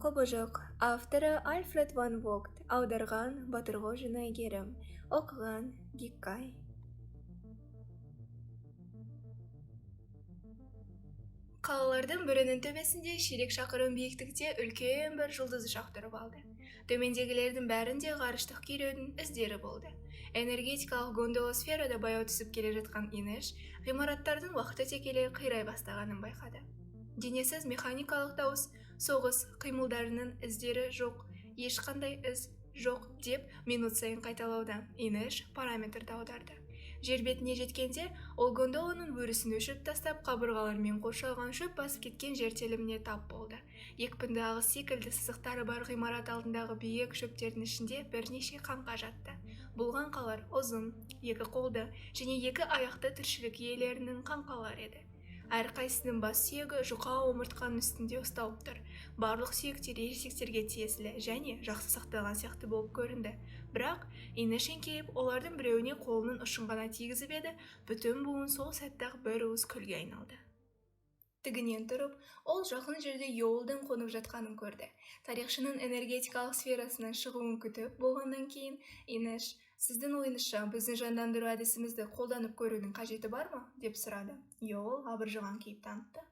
Құбыжық. Авторы Альфред ван Вогт. Аударған Батырғожина Әйгерім. Оқыған Гиккай. Қалалардың бірінің төбесінде ширек шақырым биіктікте үлкен бір жұлдыз ұшақ тұрып алды. Төмендегілердің бәрінде ғарыштық күйреудің іздері болды. Энергетикалық гондолосферада баяу түсіп келе жатқан Инеш ғимараттардың уақыт өте келе қирай бастағанын байқады. Денесіз механикалық дауыс соғыс қимылдарының іздері жоқ, ешқандай із жоқ деп минут сайын қайталауда. Инеш параметрді аударды. Жер бетіне жеткенде, ол гондоланың өрісін өшіріп тастап, қабырғалармен қоршалған шөп басып кеткен жер теліміне тап болды. Екпінді ағыс секілді сызықтары бар ғимарат алдындағы биік шөптердің ішінде бірнеше қаңқа жатты. Бұл қаңқалар ұзын, екі қолды және екі аяқты тіршілік иелерінің қаңқалары еді. Әрқайсысының бас сүйегі жұқа омыртқаның үстінде ұсталып тұр. Барлық сүйектер ересектерге тиесілі және жақсы сақталған сияқты болып көрінді. Бірақ Инеш еңкейіп, олардың біреуіне қолының ұшын ғана тигізіп еді, бүтін буын сол сәтте-ақ бір уыс күлге айналды. Тігінен тұрып, ол жақын жерде Йоулдың қонып жатқанын көрді. Тарихшының энергетикалық сферасынан шығуын күтіп болғаннан кейін Инеш: «Сіздің ойыңызша, біздің жандандыру әдісімізді қолданып көрудің қажеті бар ма?» деп сұрады. Йоул абыржыған кейіп танытты.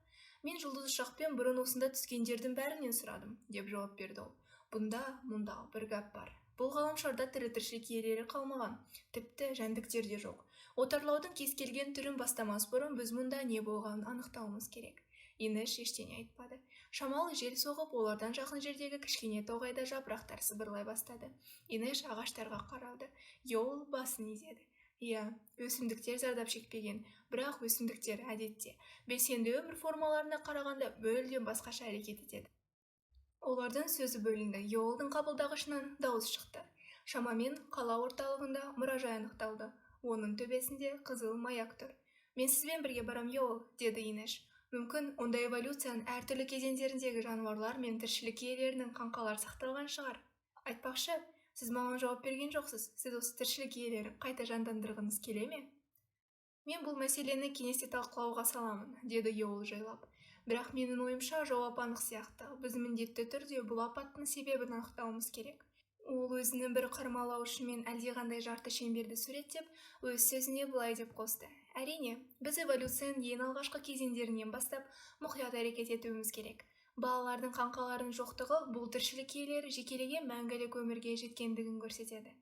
«Мен жұлдыз ұшақпен бұрын осында түскендердің бәрінен сұрадым», деп жауап берді ол. «Бұнда мұнда бір гәп бар. Бұл ғаламшарда тірі тіршілік иелері қалмаған, тіпті жәндіктер де жоқ. Отарлаудың кез келген түрін бастамас бұрын біз мұнда не болғанын анықтауымыз керек». Инеш ештеңе айтпады. Шамалы жел соғып, олардан жақын жердегі кішкене тоғайда жапырақтар сыбырлай бастады. Инеш ағаштарға қарады. Йоул басын изеді. Иә, өсімдіктер зардап шекпеген, бірақ өсімдіктер әдетте белсенді өмір формаларына қарағанда мүлдем басқаша әрекет етеді. Олардың сөзі бөлінді. Йоулдың қабылдағышынан дауыс шықты. Шамамен қала орталығында мұражай анықталды. Оның төбесінде қызыл маяк тұр. «Мен сізбен бірге барам, Йоул», деді Инеш. Мүмкін, онда эволюцияның әртүрлі кезеңдеріндегі жануарлар мен тіршілік иелерінің қаңқалары сақталған шығар. Айтпақшы, сіз маған жауап берген жоқсыз. Сіз осы тіршілік иелерін қайта жандандырғыңыз келе ме? «Мен бұл мәселені кеңесте талқылауға саламын», деді Йоул жайлап. «Бірақ менің ойымша, жауап анық сияқты. Біз міндетті түрде бұл апаттың себебін анықтауымыз керек». Ол өзінің бір қармалауышымен әлдеқандай жарты шеңберді суреттеп, өз сөзіне былай деп қосты: «Әрине, біз эволюцияның ең алғашқы кезеңдерінен бастап мұқият әрекет етуіміз керек. Балалардың қаңқаларының жоқтығы бұл тіршілік иелері жекелеген мәңгілік өмірге жеткендігін көрсетеді».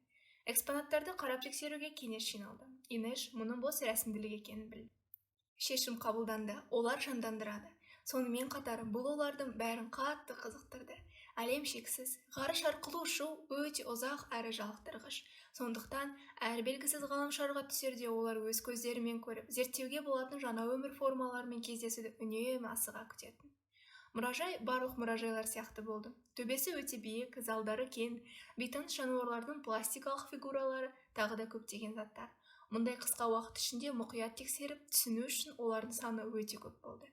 Экспонаттарды қарап тексеруге кеңес жиналды. Инеш мұның бос рәсімділік екенін білді. Шешім қабылданды: олар жандандырады. Сонымен қатар бұл олардың бәрін қатты қызықтырды. Әлем шексіз, ғарыш арқылы ұшу өте ұзақ әрі жалықтырғыш. Сондықтан әр белгісіз ғаламшарға түсерде олар өз көздерімен көріп, зерттеуге болатын жаңа өмір формаларымен кездесуді үнемі асыға күтетін. Мұражай барлық мұражайлар сияқты болды. Төбесі өте биік, залдары кең, бейтаныс жануарлардың пластикалық фигуралары, тағы да көптеген заттар. Мұндай қысқа уақыт ішінде мұқият тексеріп, түсіну үшін олардың саны өте көп болды.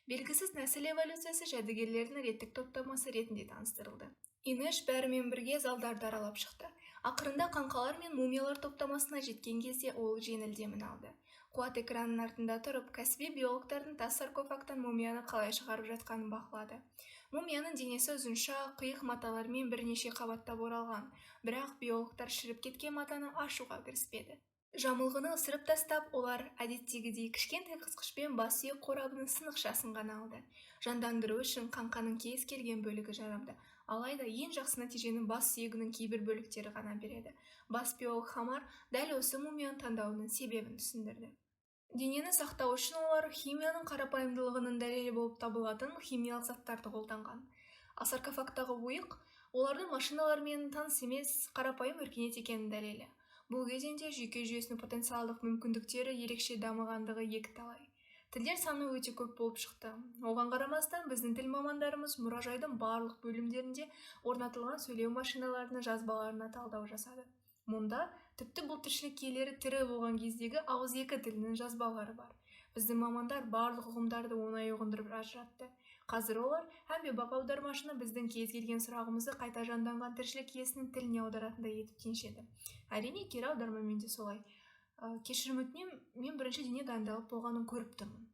Белгісіз нәсіл эволюциясы жәдігерлердің реттік топтамасы ретінде таныстырылды. Инеш бәрімен бірге залдарды аралап шықты. Ақырында қаңқалар мен мумиялар топтамасына жеткен кезде ол жеңіл демін алды. Қуат экранының артында тұрып, кәсіби биологтардың тас саркофагтан мумияны қалай шығарып жатқанын бақылады. Мумияның денесі ұзынша, қиық маталармен бірнеше қабаттап оралған, бірақ биологтар шіріп кеткен матаны ашуға кіріспеді. Жамылғыны ысырып тастап, олар әдеттегідей кішкентай қысқышпен бас сүйек қорабының сынықшасын ғана алды. Жандандыру үшін қаңқаның кез келген бөлігі жарамды. Алайда ең жақсы нәтижені бас сүйегінің кейбір бөліктері ғана береді. Бас биолог Хамар дәл осы мумияны таңдауының себебін түсіндірді. Денені сақтау үшін олар химияның қарапайымдылығының дәлелі болып табылатын химиялық заттарды қолданған. Ал саркофагтағы ойық олардың машиналармен таныс емес, қарапайым өркениет екенінің дәлелі. Бұл кезеңде жүйке жүйесінің потенциалдық мүмкіндіктері ерекше дамығандығы екіталай. Тілдер саны өте көп болып шықты. Оған қарамастан біздің тіл мамандарымыз мұражайдың барлық бөлімдерінде орнатылған сөйлеу машиналарының жазбаларына талдау жасады. Мұнда тіпті бұл тіршілік иелері тірі болған кездегі ауызекі тілінің жазбалары бар. Біздің мамандар барлық ұғымдарды оңай ұғындырып ажыратты. Қазір олар әмбебап аудармашыны біздің кез келген сұрағымызды қайта жанданған тіршілік иесінің тіліне аударатындай етіп кеншеді. Әрине, кері аудармамен де солай. Кешірім өтінемін, мен бірінші дене дайындалып болғанын көріп тұрмын.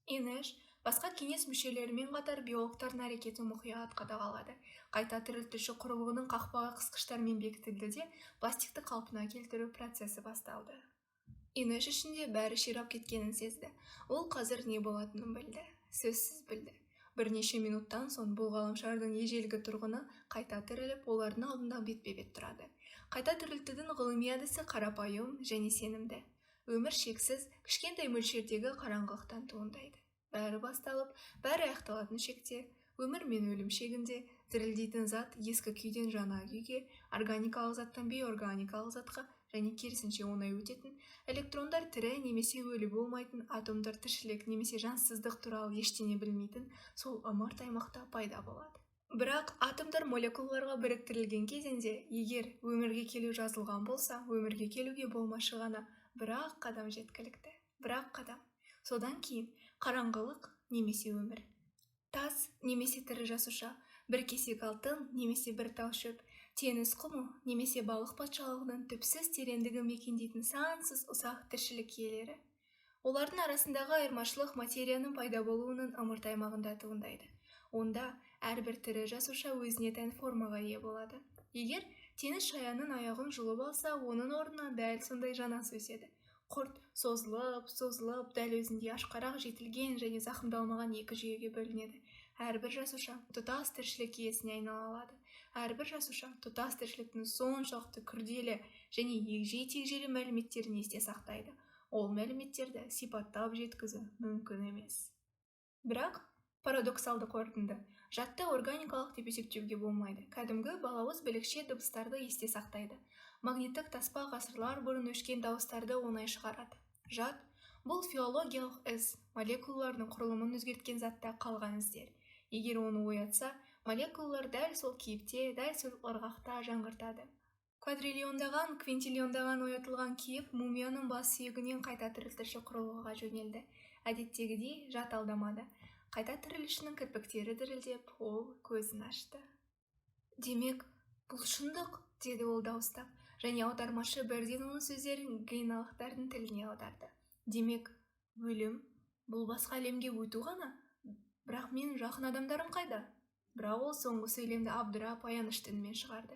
Инеш Басқа кеңес мүшелерімен қатар биологтардың әрекетін мұқият қадағалады. Қайта тірілтуші құрылғының қақпағы қысқыштармен бекітілді де, пластикті қалпына келтіру процесі басталды. Инеш ішінде бәрі ширап кеткенін сезді. Ол қазір не болатынын білді. Сөзсіз білді. Бірнеше минуттан соң бұл ғаламшардың ежелгі тұрғыны қайта тіріліп, олардың алдында бетпе-бет тұрады. Қайта тірілтудің ғылыми әдісі қарапайым және сенімді. Өмір шексіз, кішкентай мөлшердегі қараңғылықтан туындайды. Бәрі басталып, бәрі аяқталатын шекте, өмір мен өлім шегінде дірілдейтін зат ескі күйден жаңа күйге, органикалық заттан бейорганикалық затқа және керісінше оңай өтетін, электрондар тірі немесе өлі болмайтын, атомдар тіршілік немесе жансыздық туралы ештеңе білмейтін сол ымырт аймақта пайда болады. Бірақ атомдар молекулаларға біріктірілген кезеңде, егер өмірге келу жазылған болса, өмірге келуге болмашы ғана бір-ақ қадам жеткілікті. Бір-ақ қадам. Содан кейін қараңғылық немесе өмір. Тас немесе тірі жасуша, бір кесек алтын немесе бір тал шөп, теңіз құмы немесе балық патшалығының түпсіз тереңдігін мекендейтін сансыз ұсақ тіршілік иелері. Олардың арасындағы айырмашылық материяның пайда болуының ымырт аймағында туындайды. Онда әрбір тірі жасуша өзіне тән формаға ие болады. Егер теңіз шаянның аяғын жұлып алса, оның орнына дәл сондай жанасы өседі. Құрт созылып, созылып, дәл өзіндей ашқарақ жетілген және зақымдалмаған екі жүйеге бөлінеді. Әрбір жасуша тұтас тіршілік иесіне айнала алады. Әрбір жасуша тұтас тіршіліктің соншалықты күрделі және егжей-тегжейлі мәліметтерін есте сақтайды. Ол мәліметтерді сипаттап жеткізу мүмкін емес. Бірақ парадоксалды қорытынды. Жатты органикалық деп есептеуге болмайды. Кәдімгі балауыз білікше дыбыстарды есте сақтайды. Магниттік таспа ғасырлар бұрын өшкен дауыстарды оңай шығарады. Жат бұл филологиялық із, молекулалардың құрылымын өзгерткен затта қалған іздер. Егер оны оятса, молекулалар дәл сол кейіпте, дәл сол ырғақта жаңғыртады. Квадриллиондаған, квинтиллиондаған оятылған кейіп мумияның бас сүйегінен қайта тірілтуші құрылғыға жөнелді. Әдеттегідей жат алдамады. Қайта тірілушінің кірпіктері дірілдеп, ол көзін ашты. Демек, бұл шындық, деді ол дауыстап, және аудармашы бірден оның сөздерін гейналықтардың тіліне аударды. Демек, өлім бұл басқа әлемге өту ғана, бірақ менің жақын адамдарым қайда? Бірақ ол соңғы сөйлемді абдырап аянышты үнмен шығарды.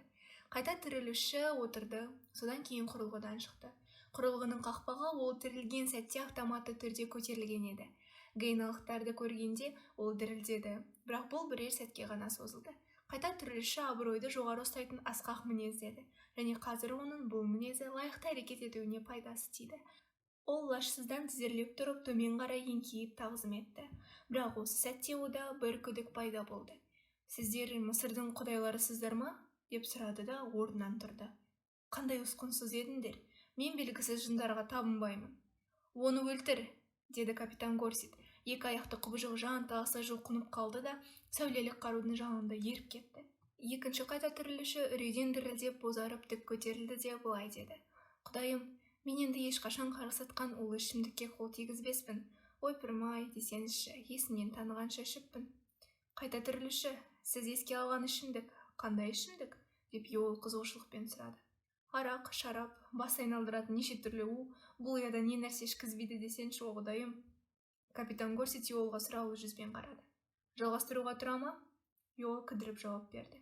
Қайта тірілуші отырды, содан кейін құрылғыдан шықты. Құрылғының қақпағы ол тірілген сәтте автоматты түрде көтерілген еді. Гейналықтарды көргенде ол дірілдеді, бірақ бұл бірер сәтке ғана созылды. Қайта тірілуші абыройды жоғары ұстайтын асқақ мінезді еді, және қазір оның бұл мінезі лайықты әрекет етуіне пайдасы тиді. Ол лажсыздан тізерлеп тұрып, төмен қарай еңкейіп тағзым етті. Бірақ осы сәтте ода бір күдік пайда болды. Сіздер Мысырдың құдайларысыздар ма? Деп сұрады да орнынан тұрды. Қандай ұсқынсыз едіңдер? Мен белгісіз жындарға табынбаймын. Оны өлтір, деді капитан Горсит. Екі аяқты құбыжық жан таласа жұлқынып қалды да, сәулелік қарудың жалынында еріп кетті. Екінші қайта тірілуші үрейден дірілдеп бозарып тік көтерілді де былай деді. Құдайым, мен енді ешқашан қарсатқан улы ішімдікке қол тигізбеспін. Ойпырмай десеңізші, есімнен танығанша ішіппін. Қайта тірілуші, сіз еске алған ішімдік, қандай ішімдік? Деп Йоэл қызығушылықпен сұрады. Арақ, шарап, бас айналдыратын неше түрлі у, бұл ұяда не нәрсе ішкізбейді десеңші, о құдайым. Капитан Горсит Йоэлға сұраулы жүзбен қарады. Жалғастыруға тұра ма? Йоэл кідіріп жауап берді.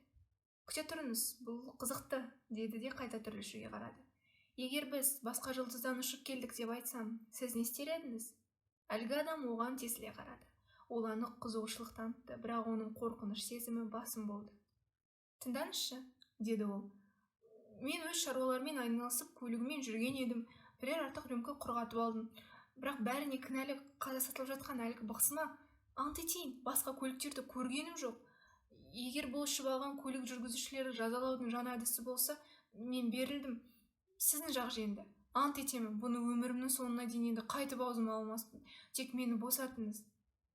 Күте тұрыңыз, бұл қызықты, деді де қайта тірілушіге қарады. Егер біз басқа жұлдыздан ұшып келдік деп айтсам, сіз не істер едіңіз? Әлгі адам оған тесіле қарады. Ол анық қызығушылық танытты, бірақ оның қорқыныш сезімі басым болды. Тыңдаңызшы, деді ол. Мен өз шаруаларыммен айналысып көлігіммен жүрген едім, бірер артық рюмка құрғатып алдым. Бірақ бәріне кінәлі қаза сатылып жатқан әлгі бықсыма. Ант етейін, басқа көліктерді көргенім жоқ. Егер бұл ішіп алған көлік жүргізушілері жазалаудың жаңа әдісі болса, мен берілдім. Сіздің жақ жеңді. Ант етемін, бұны өмірімнің соңына дейін енді қайтып аузыма алмаспын. Тек мені босатыңыз.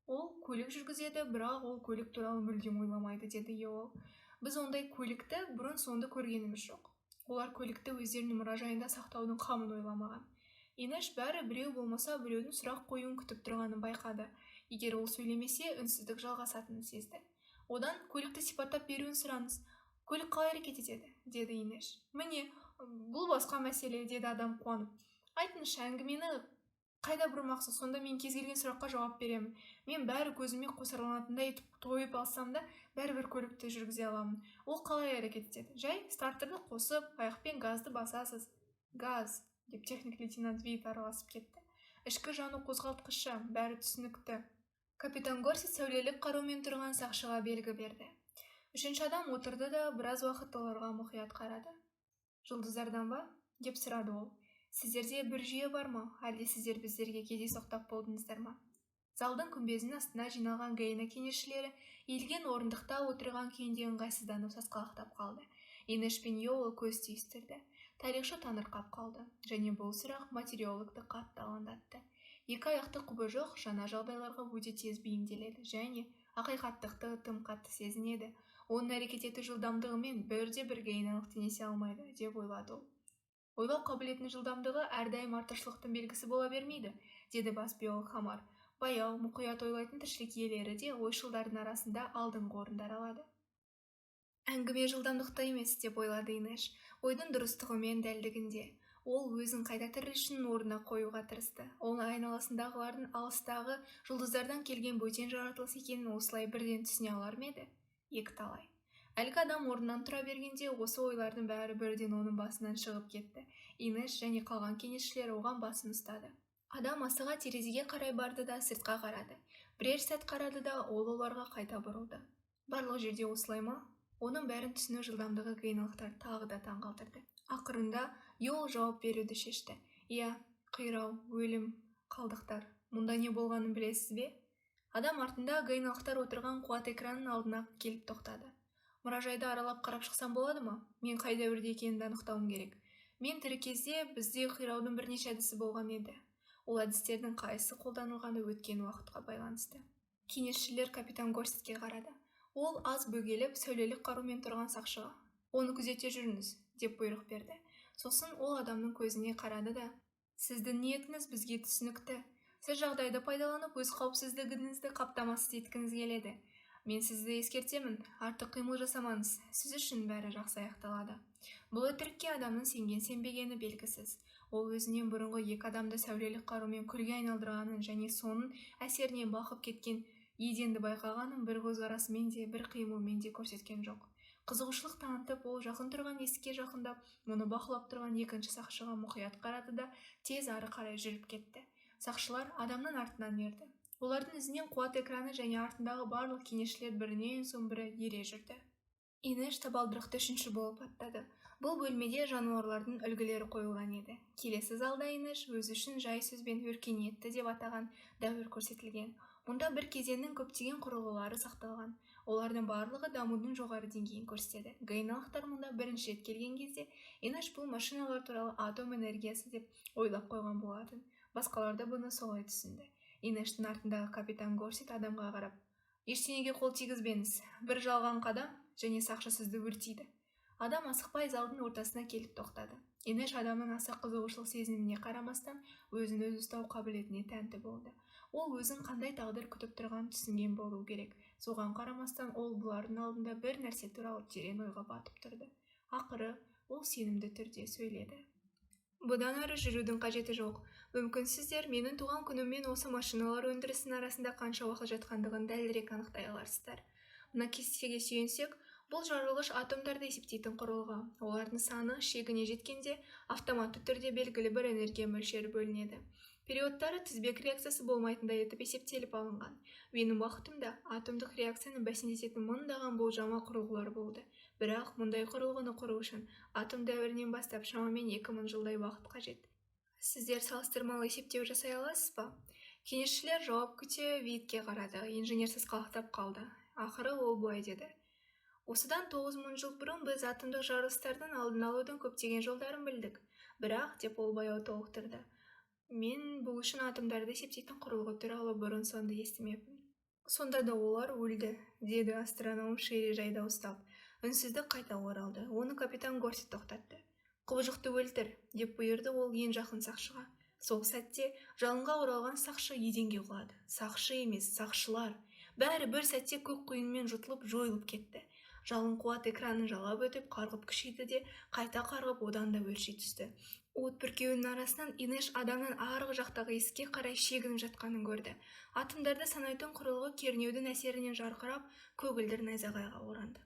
Ол көлік жүргізеді, бірақ ол көлік туралы мүлдем ойламайды, деді Йоэл. Біз ондай көлікті бұрын соңды көргеніміз жоқ. Олар көлікті өздерінің мұражайында сақтаудың қамын ойламаған. Инеш бәрі біреу болмаса біреудің сұрақ қоюын күтіп тұрғанын байқады. Егер ол сөйлемесе, үнсіздік жалғасатынын сезді. Одан көлікті сипаттап беруін сұраңыз. Көлік қалай әрекет етеді, деді Инеш. Міне, бұл басқа мәселе, деді адам қуанып. Айтыңызшы, әңгімені Қайда бұрмақсыз? Сонда мен кез келген сұраққа жауап беремін. Мен бәрі көзіме қосарланатындай етіп тойып алсам да, бәрібір көлікті жүргізе аламын. Ол қалай әрекет етеді? Жай стартерді қосып, аяқпен газды басасыз. Газ, деп техник лейтенант Вит араласып кетті. Ішкі жану қозғалтқышы, бәрі түсінікті. Капитан Горсит сәулелік қарумен тұрған сақшыға белгі берді. Үшінші адам отырды да, біраз уақыт оларға мұқият қарады. Жұлдыздардан ба? Деп сұрады ол. Сіздерде бір жүйе бар ма, әлде сіздер біздерге кездейсоқ тап болдыңыздар ма? Залдың күмбезінің астына жиналған Гейна кеңесшілері иілген орындықта отырған күйінде ыңғайсызданып сасқалақтап қалды. Инеш пен Йоул көз түйістірді. Тарихшы таңырқап қалды, және бұл сұрақ материологты қатты алаңдатты. Екі аяқты құбыжық жаңа жағдайларға өте тез бейімделеді және ақиқаттықты тым қатты сезінеді. Оның әрекет ету жылдамдығымен бірде-бір гейналық теңесе алмайды, деп ойлады ол. Ойлау қабілетінің жылдамдығы әрдайым артықшылықтың белгісі бола бермейді, деді бас биолог Хамар. Баяу, мұқият ойлайтын тіршілік иелері де ойшылдардың арасында алдыңғы орындар алады. Әңгіме жылдамдықта емес, деп ойлады Инеш, ойдың дұрыстығы мен дәлдігінде. Ол өзін қайта тірілушінің орнына қоюға тырысты. Ол айналасындағылардың алыстағы жұлдыздардан келген бөтен жаратылыс екенін осылай бірден түсіне алар ма еді? Екіталай. Әлгі адам орнынан тұра бергенде осы ойлардың бәрі бірден оның басынан шығып кетті. Инеш және қалған кеңесшілер оған басын ұстады. Адам асыға терезеге қарай барды да сыртқа қарады. Бірер сәт қарады да ол оларға қайта бұрылды. Барлық жерде осылай ма? Оның бәрін түсіну жылдамдығы гейналықтарды тағы да таңғалдырды. Ақырында Йол жауап беруді шешті. Иә, қирау, өлім, қалдықтар. Мұнда не болғанын білесіз бе? Адам артында гейналықтар отырған қуат экранының алдына келіп тоқтады. Мұражайды аралап қарап шықсам болады ма? Мен қай дәуірде екенімді анықтауым керек. Мен тірі кезде бізде қираудың бірнеше әдісі болған еді. Ол әдістердің қайсысы қолданылғаны өткен уақытқа байланысты. Кеңесшілер капитан Горситке қарады. Ол аз бөгеліп, сәулелік қарумен тұрған сақшыға: "Оны күзете жүріңіз", деп бұйрық берді. Сосын ол адамның көзіне қарады да: "Сіздің ниетіңіз бізге түсінікті. Сіз жағдайды пайдаланып, өз қауіпсіздігіңізді қамтамасыз еткіңіз келеді. Мен сізді ескертемін, артық қимыл жасамаңыз, сіз үшін бәрі жақсы аяқталады." Бұл өтірікке адамның сенген-сенбегені белгісіз. Ол өзінен бұрынғы екі адамды сәулелік қарумен күлге айналдырғанын және соның әсерінен балқып кеткен еденді байқағанын бір көзқарасымен де, бір қимылмен де көрсеткен жоқ. Қызығушылық танытып, ол жақын тұрған есікке жақындап, мұны бақылап тұрған екінші сақшыға мұқият қарады да, тез ары қарай жүріп кетті. Сақшылар адамның артынан ерді. Олардың ізінен қуат экраны және артындағы барлық кеңесшілер бірінен соң бірі ере жүрді. Инеш табалдырықты үшінші болып аттады. Бұл бөлмеде жануарлардың үлгілері қойылған еді. Келесі залда Инеш өзі үшін жай сөзбен өркениетті деп атаған дәуір көрсетілген. Мұнда бір кезеңнің көптеген құрылғылары сақталған. Олардың барлығы дамудың жоғары деңгейін көрсетеді. Гейналықтар мұнда бірінші рет келген кезде Инеш бұл машиналар туралы атом энергиясы деп ойлап қойған болатын. Басқалар да бұны солай түсінді. Инештің артындағы капитан Горсит адамға қарап: "Ештеңеге қол тигізбеңіз, бір жалған қадам және сақшы сізді өртейді." Адам асықпай залдың ортасына келіп тоқтады. Инеш адамның аса қызығушылық сезіміне қарамастан өзін өзі ұстау қабілетіне тәнті болды. Ол өзін қандай тағдыр күтіп тұрғанын түсінген болу керек. Соған қарамастан ол бұлардың алдында бір нәрсе туралы терең ойға батып тұрды. Ақыры ол сенімді түрде сөйледі. Бұдан ары жүрудің қажеті жоқ. Мүмкін сіздер менің туған күнім мен осы машиналар өндірісінің арасында қанша уақыт жатқандығын дәлірек анықтай аларсыздар. Мына кестеге сүйенсек, бұл жарылғыш атомдарды есептейтін құрылғы. Олардың саны шегіне жеткенде автоматты түрде белгілі бір энергия мөлшері бөлінеді. Периодтары тізбек реакциясы болмайтындай етіп есептеліп алынған. Менің уақытымда атомдық реакцияны бәсеңдететін мыңдаған болжама құрылғылар болды. Бірақ мұндай құрылғыны құру үшін атом дәуірінен бастап шамамен 2000 жылдай уақыт қажет. Сіздер салыстырмалы есептеу жасай аласыз ба? Кеңесшілер жауап күте Витке қарады. Инженер сасқалақтап қалды. Ақыры ол былай деді: Осыдан 9000 жыл бұрын біз атомдық жарылыстардың алдын алудың көптеген жолдарын білдік. Бірақ, деп ол баяу толықтырды, мен бұл үшін атомдарды есептейтін құрылғы туралы бұрын-соңды естімеппін. Сонда да олар өлді, деді астроном Шерри жай дауыстап. Үнсіздік қайта оралды. Оны капитан Горсит тоқтатты. Құбыжықты өлтір, деп бұйырды ол ең жақын сақшыға. Сол сәтте жалынға оралған сақшы еденге құлады. Сақшы емес, сақшылар. Бәрі бір сәтте көк құйынмен жұтылып, жойылып кетті. Жалын қуат экранын жалап өтіп, қарғып күшейді де, қайта қарғып одан да өрши түсті. От бүркеуінің арасынан Инеш адамның арғы жақтағы есікке қарай шегініп жатқанын көрді. Атомдарды санайтын құрылғы кернеудің әсерінен жарқырап, көгілдір найзағайға оранды.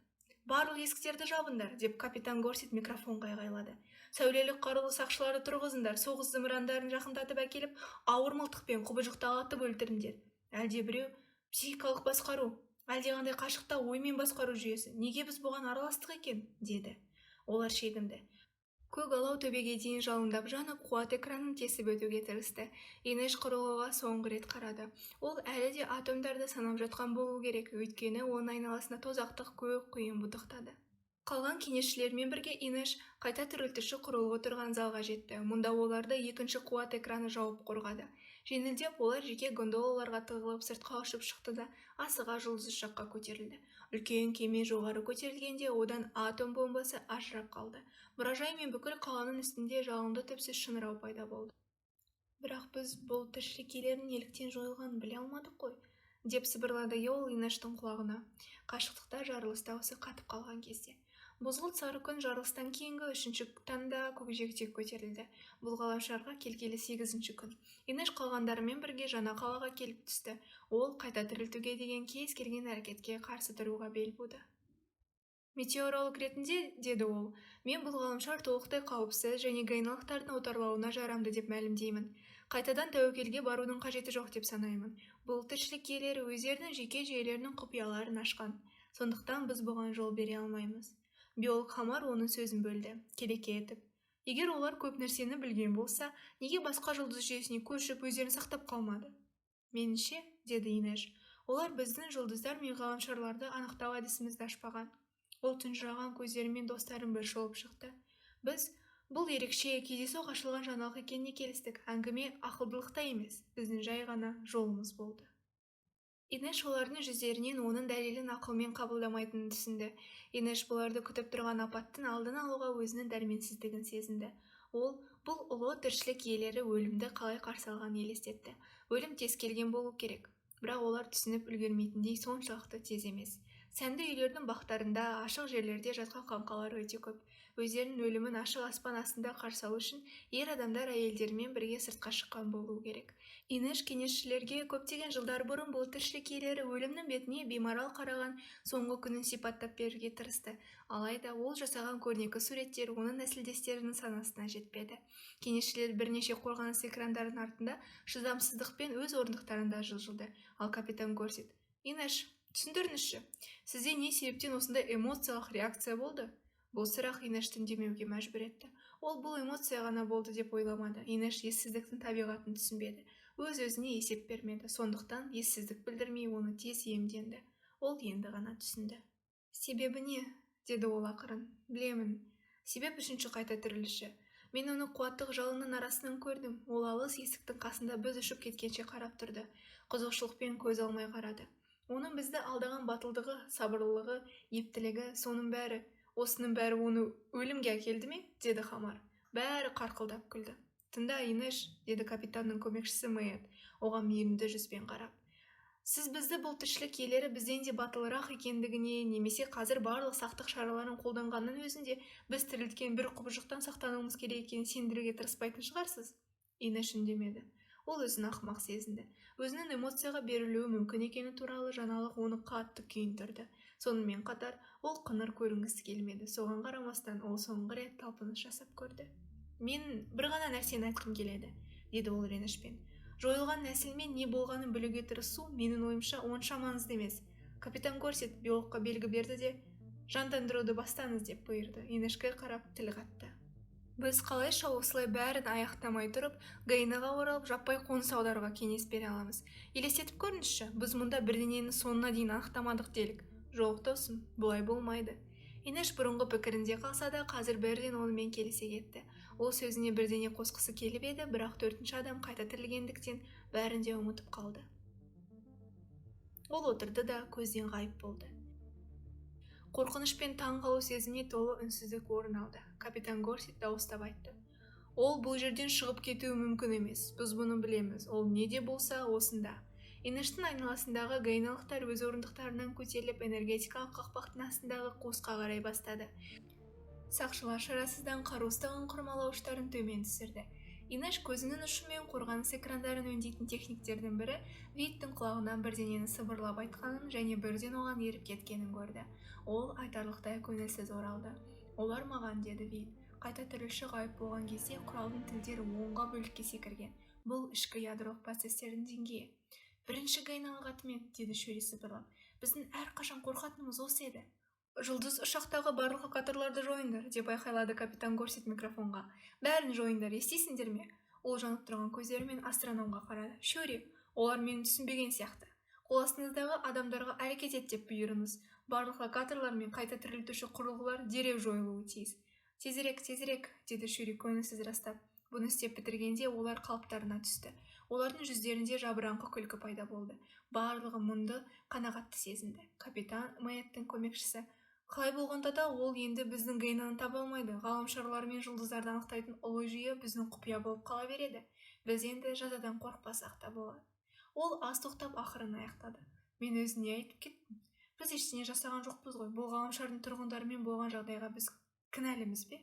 «Барлық есіктерді жабыңдар!» деп капитан Горсит микрофонға айғайлады. «Сәулелік қарулы сақшыларды тұрғызыңдар, соғыс зымырандарын жақындатып әкеліп, ауыр мылтықпен құбыжықты атып өлтіріңдер!» Әлде біреу: «Психикалық басқару, әлдеқандай қашықта оймен басқару жүйесі, неге біз бұған араластық екен?» деді. Олар шегінді. Көк алау төбеге дейін жалындап жанып, қуат экранын тесіп өтуге тырысты. Инеш құрылғыға соңғы рет қарады. Ол әлі де атомдарды санап жатқан болу керек, өйткені оның айналасында тозақтық көк құйын будақтады. Қалған кеңесшілермен бірге Инеш қайта тірілтуші құрылғы тұрған залға жетті. Мұнда оларды екінші қуат экраны жауып қорғады. Жеңілдеп, олар жеке гондолаларға тығылып, сыртқа ұшып шықты да, асыға жұлдыз ұшаққа көтерілді. Үлкен кеме жоғары көтерілгенде, одан атом бомбасы ажырап қалды. Мұражай мен бүкіл қаланың үстінде жалынды түпсіз шыңырау пайда болды. «Бірақ біз бұл тіршілік иелерінің неліктен жойылғанын біле алмадық қой», деп сыбырлады ол Инештің құлағына, қашықтықта жарылыс дауысы қатып қалған кезде. Бозғылт сары күн жарылыстан кейінгі үшінші таңда көкжиекте көтерілді. Бұл ғаламшарға келгелі 8-ші күн. Инеш қалғандарымен бірге жаңа қалаға келіп түсті. Ол қайта тірілтуге деген кез келген әрекетке қарсы тұруға бел буды. «Метеоролог ретінде, — деді ол, — мен бұл ғаламшар толықтай қауіпсіз және гайналықтардың отарлауына жарамды деп мәлімдеймін. Қайтадан тәуекелге барудың қажеті жоқ деп санаймын. Бұл тіршілік иелері өздерінің жеке жүйелерінің құпияларын ашқан. Сондықтан біз бұған жол бере алмаймыз». Биолог Хамар оның сөзін бөлді, келеке етіп: «Егер олар көп нәрсені білген болса, неге басқа жұлдыз жүйесіне көшіп, өздерін сақтап қалмады?» «Меніңше, — деді Инеш, — олар біздің жұлдыздар мен ғаламшарларды анықтау әдісімізді ашпаған». Ол тұнжыраған көздерімен достарын бір шолып шықты. «Біз бұл ерекше, кездейсоқ ашылған жаңалық екеніне келістік. Әңгіме ақылдылықта емес, біздің жай ғана жолымыз болды». Инеш олардың жүздерінен оның дәлелін ақылмен қабылдамайтынын түсінді. Инеш бұларды күтіп тұрған апаттың алдын алуға өзінің дәрменсіздігін сезінді. Ол бұл ұлы тіршілік иелері өлімді қалай қарсы алғанын елестетті. Өлім тез келген болу керек, бірақ олар түсініп үлгермейтіндей соншалықты тез емес. Сәнді үйлердің бақтарында, ашық жерлерде жатқан қаңқалар өте көп. Өздерінің өлімін ашық аспан астында қарсы алу үшін ер адамдар әйелдерімен бірге сыртқа шыққан болуы керек. Инеш кеңесшілерге көптеген жылдар бұрын бұл тіршілік иелері өлімнің бетіне беймарал қараған соңғы күнін сипаттап беруге тырысты. Алайда ол жасаған көрнекі суреттер оның нәсілдестерінің санасына жетпеді. Кеңесшілер бірнеше қорғаныс экрандарының артында шыдамсыздықпен өз орындықтарында жылжыды. Ал капитан Горсит: «Инеш, түсіндіріңізші, сізде не себептен осындай эмоциялық реакция болды?» Бұл сұрақ Инешті үндемеуге мәжбүр етті. Ол бұл эмоция ғана болды деп ойламады. Инеш ессіздіктің табиғатын түсінбеді, өз-өзіне есеп бермеді, сондықтан ессіздік білдірмей оны тез иемденді. Ол енді ғана түсінді. «Себебі не?» деді ол ақырын. «Білемін. Себеп үшінші қайта тіріліші. Мен оны қуаттық жалынның арасынан көрдім. Ол алыс есіктің қасында біз ұшып кеткенше қарап тұрды. Қызығушылықпен көз алмай қарады. Оның бізді алдаған батылдығы, сабырлылығы, ептілігі, соның бәрі, осының бәрі оны өлімге әкелді ме?» деді Хамар. Бәрі қарқылдап күлді. «Тыңда, Инеш, — деді капитанның көмекшісі Мэйет, оған мейірімді жүзбен қарап. Сіз бізді бұл тіршілік иелері бізден де батылырақ екендігіне немесе қазір барлық сақтық шараларын қолданғанның өзінде біз тірілткен бір құбыжықтан сақтануымыз керек екенін сендіруге тырыспайтын шығарсыз?» Инеш үндемеді. Ол өзін ақымақ сезінді. Өзінің эмоцияға берілуі мүмкін екені туралы жаңалық оны қатты күйіндірді. Сонымен қатар, ол қыңыр көрінгісі келмеді. Соған қарамастан, ол соңғы рет талпыныс жасап көрді. «Мен бір ғана нәрсені айтқым келеді», деді ол ренішпен. «Жойылған нәсілмен не болғанын білуге тырысу, менің ойымша, онша маңызды емес». Капитан Горсит биологқа белгі берді де, «Жандандыруды бастаңыз» деп бұйырды. Инешке қарап тіл қатты: «Біз қалайша осылай бәрін аяқтамай тұрып, Гайнаға оралып, жаппай қоныс аударуға кеңес бере аламыз? Елестетіп көріңізші, біз мұнда бірдеңені соңына дейін анықтамадық делік. Жоқ, досым, бұлай болмайды». Инеш бұрынғы пікірінде қалса да, қазір бірден онымен келісе кетті. Ол сөзіне бірдеңе қосқысы келіп еді, бірақ төртінші адам қайта тірілгендіктен бәрін де ұмытып қалды. Ол отырды да, көзден ғайып болды. Қорқыныш пен таң қалу сезіміне толы үнсіздік орын алды. Капитан Горсит дауыстап айтты: «Ол бұл жерден шығып кетуі мүмкін емес. Біз бұны білеміз. Ол не де болса осында». Инештің айналасындағы гайналықтар өз орындықтарынан көтеріліп, энергетикалық қақпақтың астындағы қуысқа қарай бастады. Сақшылар шарасыздан қару ұстаған құмыралауыштарын төмен түсірді. Инеш көзінің ұшымен қорғаныс экрандарын өңдейтін техниктердің бірі Виттің құлағынан бірдеңені сыбырлап айтқанын және бірден оған еріп кеткенін көрді. Ол айтарлықтай көңілсіз оралды. Олар маған, деді Вит. Қайта тірілуші ғайып болған кезде құралдың тілдері 10-ға бөлікке секірген. Бұл ішкі ядролық процестердің деңгейі. Бірінші гайналық атымен, деді Шүри сыбырлап. Біздің әрқашан қорқатынымыз осы еді. Жұлдыз ұшақтағы барлық локаторларды жойыңдар, деп айқайлады капитан Горсит микрофонға. Бәрін жойыңдар, естисіңдер ме? Ол жанып тұрған көздерімен астрономға қарады. Шүри, олар мені түсінбеген сияқты. Қол астыңыздағы адамдарға әрекет ет деп бұйырыңыз. Барлық локаторлар мен қайта тірілтуші құрылғылар дереу жойылуы тиіс. Тезірек, тезірек, деді Шүри көңілсіз растап. Бұны істеп бітіргенде олар қалыптарына түсті. Олардың жүздерінде жабыраңқы күлкі пайда болды. Барлығы мұнды қанағатты сезінді. Капитан Мэттің көмекшісі: қалай болғанда да ол енді біздің Гейнаны таба алмайды. Ғаламшарлар мен жұлдыздарды анықтайтын ұлы жүйе біздің құпия болып қала береді. Біз енді жазадан қорықпасақ та болады. Ол аз тоқтап ақырын аяқтады. Мен өзі не айтып кеттім? Біз ештеңе жасаған жоқпыз ғой. Бұл ғаламшардың тұрғындарымен болған жағдайға біз кінәліміз бе?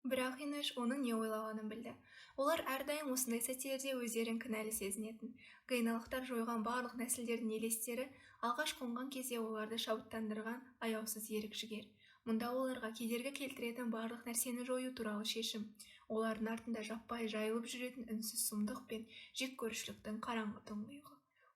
Бірақ Инеш оның не ойлағанын білді. Олар әрдайым осындай сәттерде өздерін кінәлі сезінетін. Гейналықтар жойған барлық нәсілдердің елестері алғаш қонған кезде оларды шабыттандырған аяусыз ерік-жігер. Мұнда оларға кедергі келтіретін барлық нәрсені жою туралы шешім. Олардың артында жаппай жайылып жүретін үнсіз сұмдық пен жеккөрушіліктің қараңғы тұңғиығы.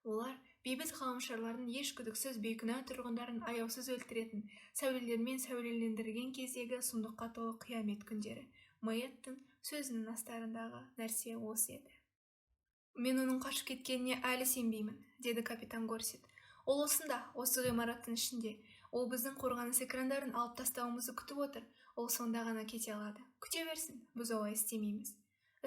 Олар бейбіт ғаламшарлардың еш күдіксіз бейкүнә тұрғындарын аяусыз өлтіретін, сәулелермен сәулелендірген кездегі сұмдыққа толы қиямет күндері. Мэттің сөзінің астарындағы нәрсе осы еді. Мен оның қашып кеткеніне әлі сенбеймін, деді капитан Горсит. Ол осында, осы ғимараттың ішінде. Ол біздің қорғаныс экрандарын алып тастауымызды күтіп отыр. Ол сонда ғана кете алады. Күте берсін, біз олай істемейміз.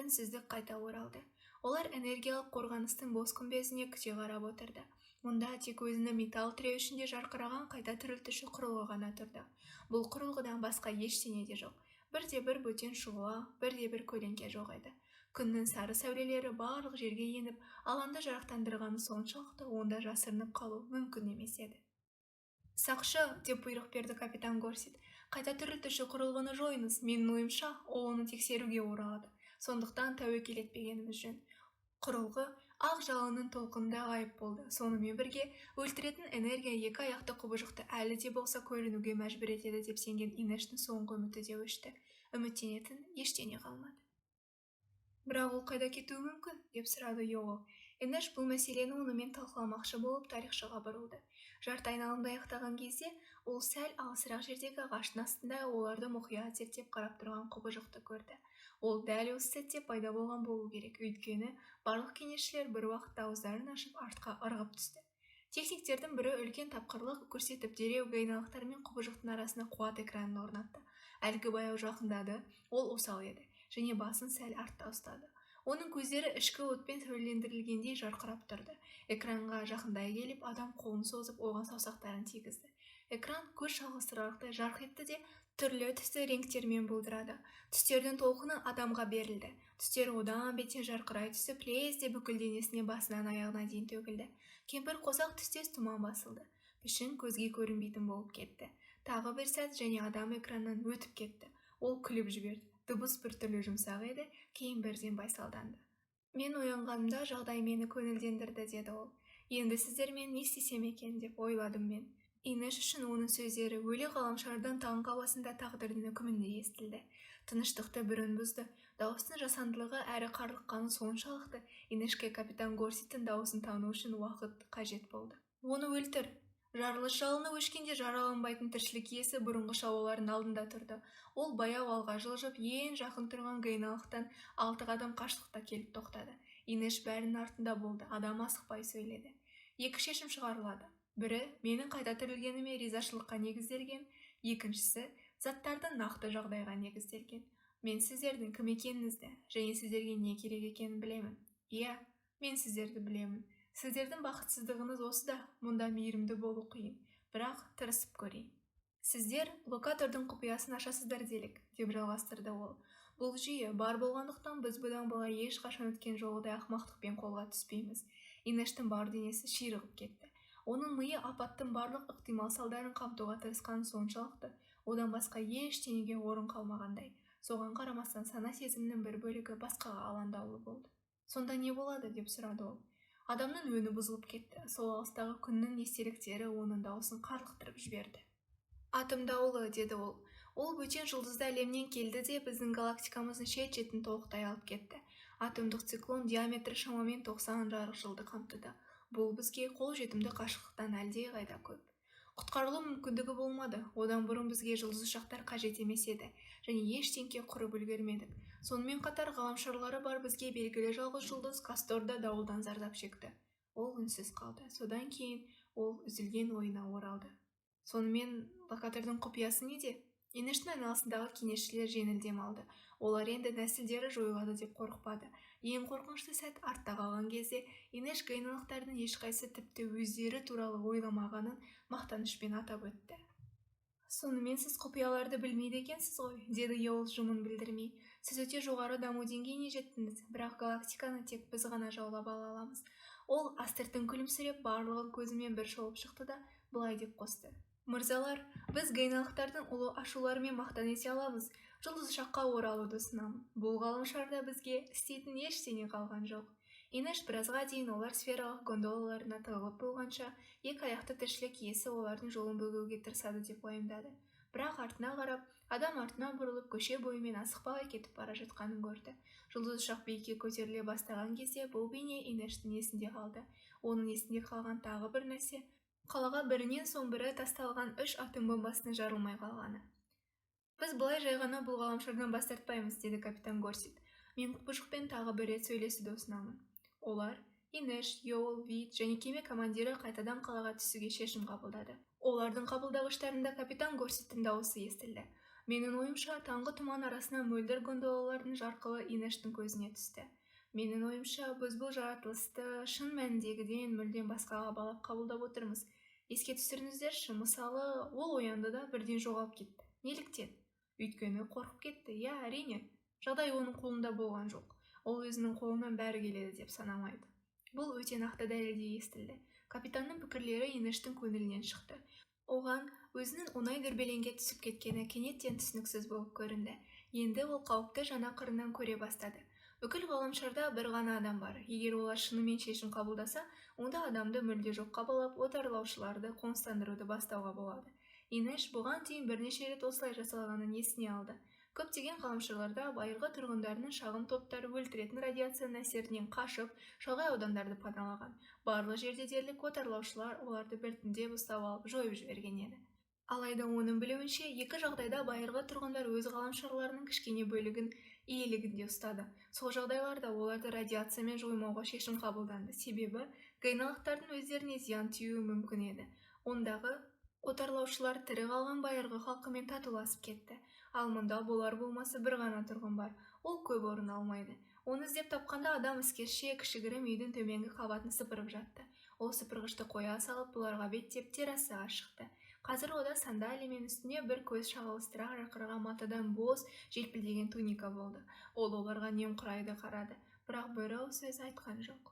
Үнсіздік қайта оралды. Олар энергиялық қорғаныстың бос күмбезіне күте қарап отырды. Мұнда тек өзінің металл тіреуішінде жарқыраған қайта тірілтуші құрылғы ғана тұрды. Бұл құрылғыдан басқа ештеңе де жоқ. Бірде-бір бөтен шұғыла, бірде-бір көлеңке жоқ еді. Күннің сары сәулелері барлық жерге еніп, алаңды жарықтандырғаны соншалықты онда жасырынып қалу мүмкін емес еді. Сақшы, деп бұйрық берді капитан Горсит. Қайта тірілтуші құрылғыны жойыңыз. Менің ойымша, ол оны тексеруге оралады. Сондықтан тәуекел етпегеніміз жөн. Құрылғы ақ жалынның толқынында ғайып болды. Сонымен бірге өлтіретін энергия екі аяқты құбыжықты әлі де болса көрінуге мәжбүр етеді деп сенген Инештің соңғы үміті де өшті. Үміттенетін ештеңе қалмады. Бірақ ол қайда кетуі мүмкін, деп сұрады Йоэл. Инеш бұл мәселені онымен талқыламақшы болып тарихшыға бұрылды. Жарты айналымды аяқтаған кезде ол сәл алысырақ жердегі ағаштың астында оларды мұқият зерттеп қарап тұрған құбыжықты көрді. Ол дәл осы сәтте пайда болған болу керек, өйткені барлық кеңесшілер бір уақытта ауыздарын ашып артқа ырғып түсті. Техниктердің бірі үлкен тапқырлық көрсетіп дереу гайналықтар мен құбыжықтың арасына қуат экранын орнатты. Әлгі баяу жақындады, ол осал еді және басын сәл артта ұстады. Оның көздері ішкі отпен сәулелендірілгендей жарқырап тұрды. Экранға жақындай келіп, адам қолын созып, оған саусақтарын тигізді. Экран көз шалғыстырарлықтай жарқ етті де, түрлі түсті реңктермен бұлдырады. Түстердің толқыны адамға берілді. Түстер одан бетер жарқырай түсіп, лезде бүкіл денесіне басынан аяғына дейін төгілді. Кемпір қосақ түстес тұман басылды. Пішін көзге көрінбейтін болып кетті. Тағы бір сәт және адам экраннан өтіп кетті. Ол күліп жіберді. Дыбыс біртүрлі жұмсақ еді, кейін бірден байсалданды. Мен оянғанымда жағдай мені көңілдендірді, деді ол. Енді сіздермен не істесем екен деп ойладым мен. Инеш үшін оның сөздері өлі ғаламшардан таңғы ауасында тағдырдың үкіміндей естілді. Тыныштықты бір үн бұзды. Дауыстың жасандылығы әрі қарлыққаны соншалықты, Инешке капитан Горситтің дауысын тану үшін уақыт қажет болды. Оны өлтір. Жарылыс жалыны өшкенде жараланбайтын тіршілік иесі бұрынғыша олардың алдында тұрды. Ол баяу алға жылжып, ең жақын тұрған гайналықтан 6 қадам қашықтықта келіп тоқтады. Инеш бәрінің артында болды, адам асықпай сөйледі. Екі шешім шығарылады. Бірі, менің қайта тірілгеніме ризашылыққа негізделген, екіншісі, заттардың нақты жағдайға негізделген. Мен сіздердің кім екеніңізді және сіздерге не керек екенін білемін. Иә, мен сіздерді білемін. Сіздердің бақытсыздығыңыз осы да, мұнда мейірімді болу қиын, бірақ тырысып көрейін. Сіздер локатордың құпиясын ашасыздар делік, деп жалғастырды ол. Бұл жүйе бар болғандықтан біз бұдан былай ешқашан өткен жолғыдай ақымақтықпен қолға түспейміз. Инештің бар денесі ширығып кетті. Оның миы апаттың барлық ықтимал салдарын қамтуға тырысқаны соншалықты, Одан басқа ештеңеге орын қалмағандай. Соған қарамастан сана сезімінің бір бөлігі басқаға алаңдаулы болды. Сонда не болады, деп сұрады ол. Адамның өңі бұзылып кетті. Сол алыстағы күннің естеліктері оның дауысын қарлықтырып жіберді. Атом дауылы, деді ол. Ол бөтен жұлдызды әлемнен келді де біздің галактикамыздың шет-шетін толықтай алып кетті. Атомдық циклон диаметрі шамамен 90 жарық жылды қамтыды. Бұл бізге қол жетімді қашықтықтан әлдеқайда көп. Құтқарылу мүмкіндігі болмады. Одан бұрын бізге жұлдыз ұшақтар қажет емес еді және ештеңке құрып үлгермедік. Сонымен қатар ғаламшарлары бар бізге белгілі жалғыз жұлдыз Касторда дауылдан зардап шекті. Ол үнсіз қалды. Содан кейін ол үзілген ойына оралды. Сонымен локатордың құпиясы неде? Инештің айналасындағы кеңесшілер жеңіл дем алды. Олар енді нәсілдері жойылады деп қорықпады. Ең қорқынышты сәт артта қалған кезде Инеш гайналықтардың ешқайсысы тіпті өздері туралы ойламағанын мақтанышпен атап өтті. Сонымен сіз құпияларды білмейді екенсіз ғой, деді Йоул жымын білдірмей. Сіз өте жоғары даму деңгейіне жеттіңіз, бірақ галактиканы тек біз ғана жаулап ала аламыз. Ол астыртын күлімсіреп, барлығын көзімен бір шолып шықты да былай деп қосты. Мырзалар, біз гайналықтардың ұлы ашуларымен мақтан ете аламыз. Жұлдыз ұшаққа оралуды ұсынамын. Бұл ғаламшарда бізге істейтін ештеңе қалған жоқ. Инеш біразға дейін олар сфералық гондолаларына тығылып болғанша, екі аяқты тіршілік иесі олардың жолын бөгеуге тырысады деп уайымдады. Бірақ артына қарап, адам артына бұрылып көше бойымен асықпай кетіп бара жатқанын көрді. Жұлдыз ұшақ биікке көтеріле бастаған кезде бұл бейне Инештің есінде қалды. Оның есінде қалған тағы бір нәрсе қалаға бірінен соң бірі тасталған 3 атом бомбасының жарылмай қалғаны. Біз былай жай ғана бұл ғаламшардан бас тартпаймыз, деді капитан Горсит. Мен құбыжықпен тағы бір рет сөйлесуді ұсынамын. Олар Инеш, Йоул, Вит және кеме командирі қайтадан қалаға түсуге шешім қабылдады. Олардың қабылдағыштарында капитан Горситтің дауысы естілді. Менің ойымша, таңғы тұман арасынан мөлдір гондолалардың жарқылы Инештің көзіне түсті. Менің ойымша, біз бұл жаратылысты шын мәніндегіден мүлдем басқаға балап қабылдап отырмыз. Еске түсіріңіздерші, мысалы, ол оянды да бірден жоғалып кетті. Неліктен? Өйткені қорқып кетті. Иә, әрине, жағдай оның қолында болған жоқ. Ол өзінің қолынан бәрі келеді деп санамайды. Бұл өте нақты дәлелдей естілді. Капитанның пікірлері Инештің көңілінен шықты. Оған өзінің оңай дүрбелеңге түсіп кеткені кенеттен түсініксіз болып көрінді. Енді ол қауіпті жаңа қырынан көре бастады. Бүкіл ғаламшарда бір ғана адам бар. Егер олар шынымен шешім қабылдаса, онда адамды мүлде жоққа балап, отарлаушыларды қоныстандыруды бастауға болады. Инеш бұған дейін бірнеше рет осылай жасалғанын есіне алды. Көптеген ғаламшарларда байырғы тұрғындарының шағын топтары өлтіретін радиацияның әсерінен қашып, шалғай аудандарды паналаған. Барлық жерде дерлік отарлаушылар оларды біртіндеп ұстап алып жойып жіберген еді. Алайда оның білуінше, екі жағдайда байырғы тұрғындар өз ғаламшарларының кішкене бөлігін иелігінде ұстады. Сол жағдайларда оларды радиациямен жоймауға шешім қабылданды. Себебі гайналықтардың өздеріне зиян тиюі мүмкін еді. Ондағы отарлаушылар тірі қалған байырғы халқымен татуласып кетті. Ал мұнда болар болмасы бір ғана тұрғын бар. Ол көп орын алмайды. Оны іздеп тапқанда адам іскерше кішігірім үйдің төменгі қабатын сыпырып жатты. Ол сыпырғышты қоя салып, бұларға беттеп террасаға шықты. Қазір ода сандалия мен үстіне бір көз шағылыстыра жарқыраған матадан бос желпілдеген туника болды. Ол оларға немқұрайды қарады, бірақ бір ауыз сөз айтқан жоқ.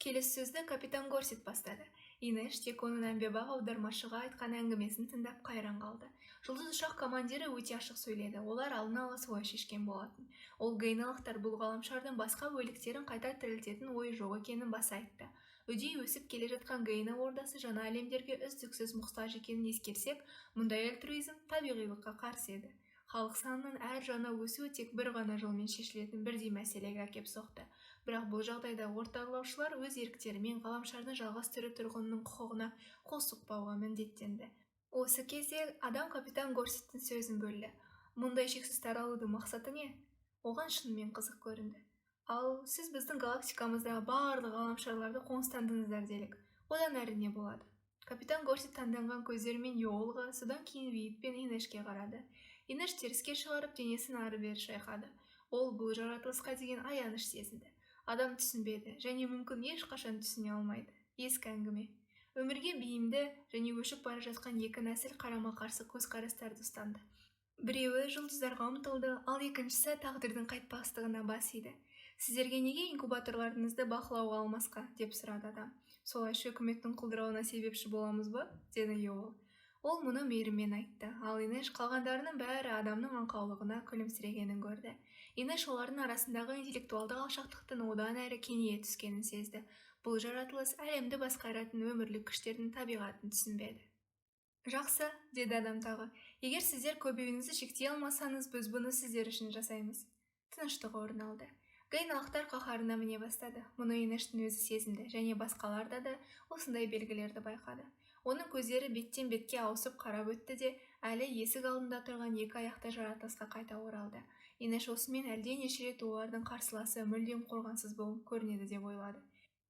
Келесі сөзді капитан Горсит бастады. Инеш тек оның әмбебап аудармашыға айтқан әңгімесін тыңдап қайран қалды. Жұлдыз ұшақ командирі өте ашық сөйледі. Олар алдын ала солай шешкен болатын. Ол гайналықтар бұл ғаламшардың басқа бөліктерін қайта тірілтетін ойы жоқ екенін баса айтты. Үдей өсіп келе жатқан Гайна ордасы жаңа әлемдерге үздіксіз мұқтаж екенін ескерсек, мұндай альтруизм табиғилыққа қарсы еді. Халық санының әр жаңа өсуі тек бір ғана жолмен шешілетін бірдей мәселеге әкеп соқты. Бірақ бұл жағдайда ортарлаушылар өз еріктерімен ғаламшардың жалғыз тірі тұрғынының құқығына қол сұқпауға міндеттенді. Осы кезде адам капитан Горситтің сөзін бөлді. Мұндай шексіз таралудың мақсаты не? Оған шынымен қызық көрінді. Ал сіз біздің галактикамыздағы барлық ғаламшарларды қоныстандыңыздар делік. Одан әрі не болады? Капитан Горсит таңданған көздерімен Йоулға, содан кейін Вит пен Инешке қарады. Инеш теріске шығарып, денесін ары-бері шайқады. Ол бұл жаратылысқа деген аяныш сезінді. Адам түсінбеді және мүмкін ешқашан түсіне алмайды. Ескі әңгіме. Өмірге бейімді және өшіп бара жатқан екі нәсіл қарама-қарсы көзқарастарды ұстанды. Біреуі жұлдыздарға ұмтылды, ал екіншісі тағдырдың қайтпастығына бас иді. Сіздерге неге инкубаторларыңызды бақылауға алмасқа, деп сұрады адам. Солайша үкіметтің құлдырауына себепші боламыз ба, деді Йоул. Ол мұны мейіріммен айтты, ал Инеш қалғандарының бәрі адамның аңқаулығына күлімсірегенін көрді. Инеш олардың арасындағы интеллектуалдық алшақтықтың одан әрі кеңейе түскенін сезді. Бұл жаратылыс әлемді басқаратын өмірлік күштердің табиғатын түсінбеді. Жақсы, деді адам тағы. Егер сіздер көбеюіңізді шектей алмасаңыз, біз бұны сіздер үшін жасаймыз. Тыныштық орын алды. Гейналықтар қаһарына міне бастады. Мұны Инештің өзі сезінді және басқаларда да осындай белгілерді байқады. Оның көздері беттен бетке ауысып қарап өтті де, әлі есік алдында тұрған екі аяқты жаратылысқа қайта оралды. Инеш осымен әлденеше рет олардың қарсыласы мүлдем қорғансыз болып көрінеді деп ойлады.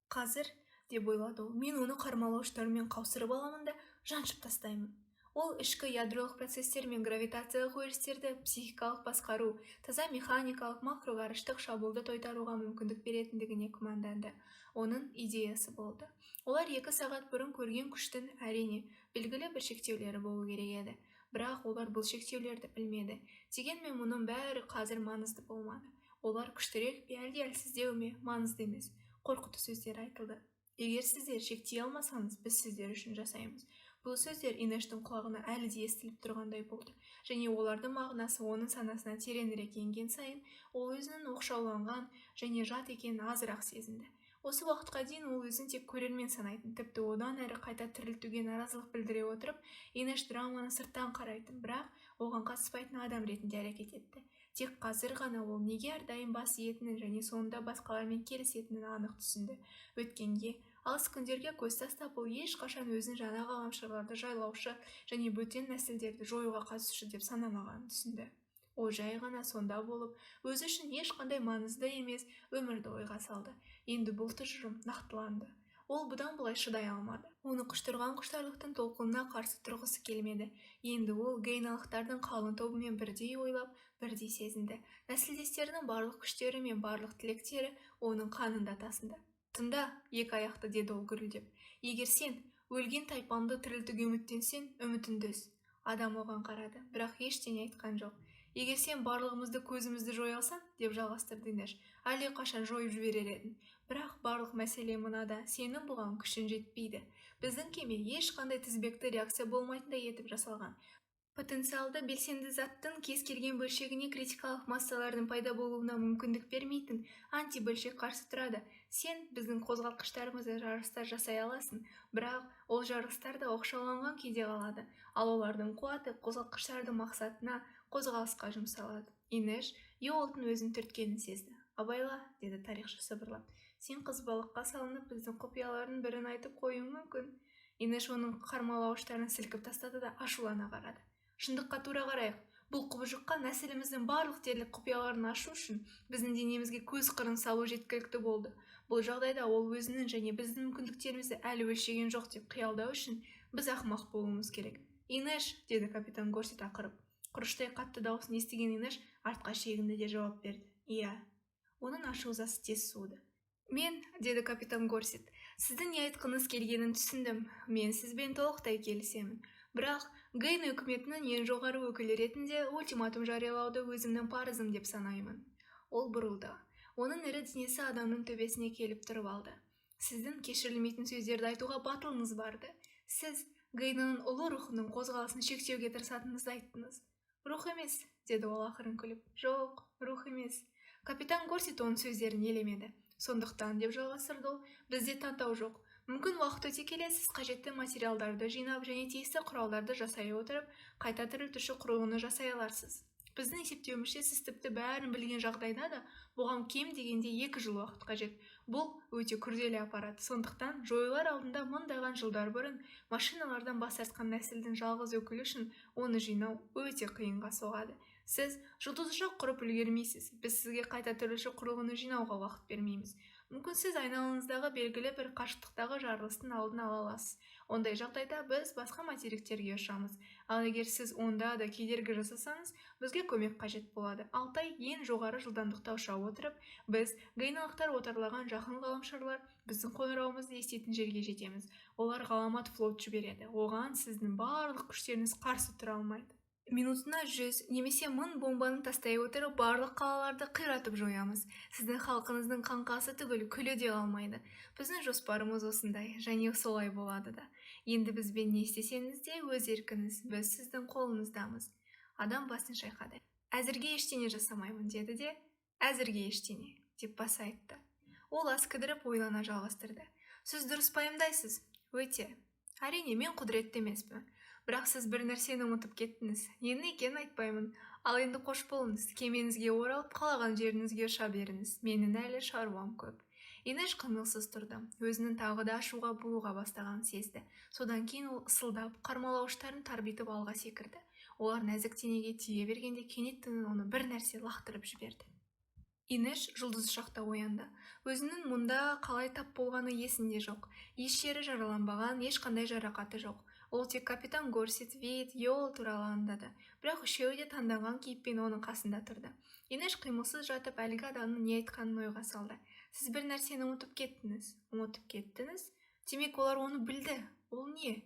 Қазір, деп ойлады ол, мен оны қармалауыштармен қаусырып аламын да жаншып тастаймын. Ол ішкі ядролық процестер мен гравитациялық өрістерді психикалық басқару, таза механикалық макроғарыштық шабуылды тойтаруға мүмкіндік беретіндігіне күмәнданды. Оның идеясы болды. Олар 2 сағат бұрын көрген күштің, әрине, белгілі бір шектеулері болу керек еді. Бірақ олар бұл шектеулерді білмеді. Дегенмен мұның бәрі қазір маңызды болмады. Олар күштірек пе, әлде әлсіздеу ме, маңызды емес. Қорқыту сөздері айтылды. Егер сіздер шектей алмасаңыз, біз сіздер үшін жасаймыз. Бұл сөздер Инештің құлағына әлі де естіліп тұрғандай болды, және олардың мағынасы оның санасына тереңірек енген сайын, ол өзінің оқшауланған және жат екенін азырақ сезінді. Осы уақытқа дейін ол өзін тек көрермен санайтын, тіпті одан әрі қайта тірілтуге наразылық білдіре отырып, Инеш драманы сырттан қарайтын, бірақ оған қатыспайтын адам ретінде әрекет етті. Тек қазір ғана ол неге әрдайым бас иетінін және соңында басқалармен келісетінін анық түсінді. Өткенге, алыс күндерге көз тастап, ол ешқашан өзін жаңа ғаламшарларды жайлаушы және бөтен нәсілдерді жоюға қатысушы деп санамағанын түсінді. Ол жай ғана сонда болып, өзі үшін ешқандай маңызды емес өмірді ойға салды. Енді бұл тұжырым нақтыланды. Ол бұдан былай шыдай алмады. Оны құштырған құштарлықтың толқынына қарсы тұрғысы келмеді. Енді ол гейналықтардың қалың тобымен бірдей ойлап, бірдей сезінді. Нәсілдестерінің барлық күштері мен барлық тілектері оның қанында тасынды. Тыңда, екі аяқты, деді ол гүрілдеп. Егер сен өлген тайпанды тірілтуге үміттенсең, үмітіңді үз. Адам оған қарады, бірақ ештеңе айтқан жоқ. Егер сен барлығымызды көзімізді жоя алсаң, деп жалғастырды Инеш, әлдеқашан жойып жіберер едің. Бірақ барлық мәселе мынада, сенің бұған күшің жетпейді. Біздің кеме ешқандай тізбекті реакция болмайтындай етіп жасалған. Потенциалды белсенді заттың кез келген бөлшегіне критикалық массалардың пайда болуына мүмкіндік бермейтін антибөлшек қарсы тұрады. Сен біздің қозғалтқыштарымызды жарылыстар жасай аласың, бірақ ол жарылыстар да оқшауланған күйде қалады, ал олардың қуаты қозғалтқыштардың мақсатына, қозғалысқа жұмсалады. Инеш Йолтың өзін түрткенін сезді. Абайла, деді тарихшы сыбырлап. Сен қызбалыққа салынып біздің құпиялардың бірін айтып қоюың мүмкін. Инеш оның қармалауыштарын сілкіп тастады да ашулана қарады. Шындыққа тура қарайық. Бұл құбыжыққа нәсіліміздің барлық дерлік құпияларын ашу үшін біздің денемізге көз қырын салу жеткілікті болды. Бұл жағдайда ол өзінің және біздің мүмкіндіктерімізді әлі өлшеген жоқ деп қиялдау үшін біз ақымақ болуымыз керек. Инеш, деді капитан Горсет ақырып. Құрыштай қатты дауысын естіген Инеш артқа шегінді де жауап берді. Иә. Оның ашу-ызасы тез суыды. Мен, деді капитан Горсет, сіздің не айтқыңыз келгенін түсіндім. Мен сізбен толықтай келісемін. Бірақ Гейн үкіметінің ең жоғары өкілі ретінде ультиматум жариялауды өзімнің парызым деп санаймын. Ол бұрылды. Оның ірі денесі адамның төбесіне келіп тұрып алды. Сіздің кешірілмейтін сөздерді айтуға батылыңыз барды. Сіз Гейнның ұлы рухының қозғалысын шектеуге тырысатыныңызды айттыңыз. Рух емес, деді ол ақырын күліп. Жоқ, рух емес. Капитан Горсет оның сөздерін елемеді. Сондықтан, деп жалғастырды ол, бізде таңдау жоқ. Мүмкін уақыт өте келе сіз қажетті материалдарды жинап және тиісті құралдарды жасай отырып, қайта тірілтуші құрылғыны жасай аларсыз. Біздің есептеуімізше, сіз тіпті бәрін білген жағдайда да бұған кем дегенде 2 жыл уақыт қажет. Бұл өте күрделі аппарат. Сондықтан жойылар алдында мыңдаған жылдар бұрын машиналардан бас тартқан нәсілдің жалғыз өкілі үшін оны жинау өте қиынға соғады. Сіз жұлдыз ұшақ құрып үлгермейсіз. Біз сізге қайта тірілтуші құрылғыны жинауға уақыт бермейміз. Мүмкін сіз айналаңыздағы белгілі бір қашықтықтағы жарылыстың алдын ала аласыз. Ондай жағдайда біз басқа материктерге ұшамыз. Ал егер сіз онда да кедергі жасасаңыз, бізге көмек қажет болады. Алтай ең жоғары жылдамдықта ұша отырып, біз гейналықтар отарлаған жақын ғаламшарлар біздің қоңырауымызды еститін жерге жетеміз. Олар ғаламат флот жібереді. Оған сіздің барлық күштеріңіз қарсы тұра алмайды. Минутына 100 немесе 1000 бомбаны тастай отырып, барлық қалаларды қиратып жоямыз. Сіздің халқыңыздың қаңқасы түгіл күлі де қалмайды. Біздің жоспарымыз осындай, және солай болады да. Енді бізбен не істесеңіз де өз еркіңіз, біз сіздің қолыңыздамыз. Адам басын шайқады. Әзірге ештеңе жасамаймын, деді де, әзірге ештеңе, деп баса айтты. Ол аз кідіріп ойлана жалғастырды. Сіз дұрыс пайымдайсыз. Өте. Әрине, мен құдіретті емеспін. Бірақ сіз бір нәрсені ұмытып кеттіңіз. Ненің екенін айтпаймын. Ал енді қош болыңыз. Кемеңізге оралып, қалаған жеріңізге ұша беріңіз. Менің әлі шаруам көп. Инеш қимылсыз тұрды. Өзінің тағы да ашуға булыға бастағанын сезді. Содан кейін ол ысылдап, қармалауыштарын тарбитып алға секірді. Олар нәзік денеге тие бергенде кенеттен оны бір нәрсе лақтырып жіберді. Инеш жұлдыз ұшақта оянды. Өзінің мұнда қалай тап болғаны есінде жоқ. Еш жері жараланбаған, ешқандай жарақаты жоқ. Ол тек капитан Горсит, Вейд, Йоал туралы аңдады. Бірақ үшеуі де таңданған кейіппен оның қасында тұрды. Инеш қимылсыз жатып, әлгі адамның не айтқанын ойға салды. Сіз бір нәрсені ұмытып кеттіңіз. Ұмытып кеттіңіз? Демек, олар оны білді. Ол не?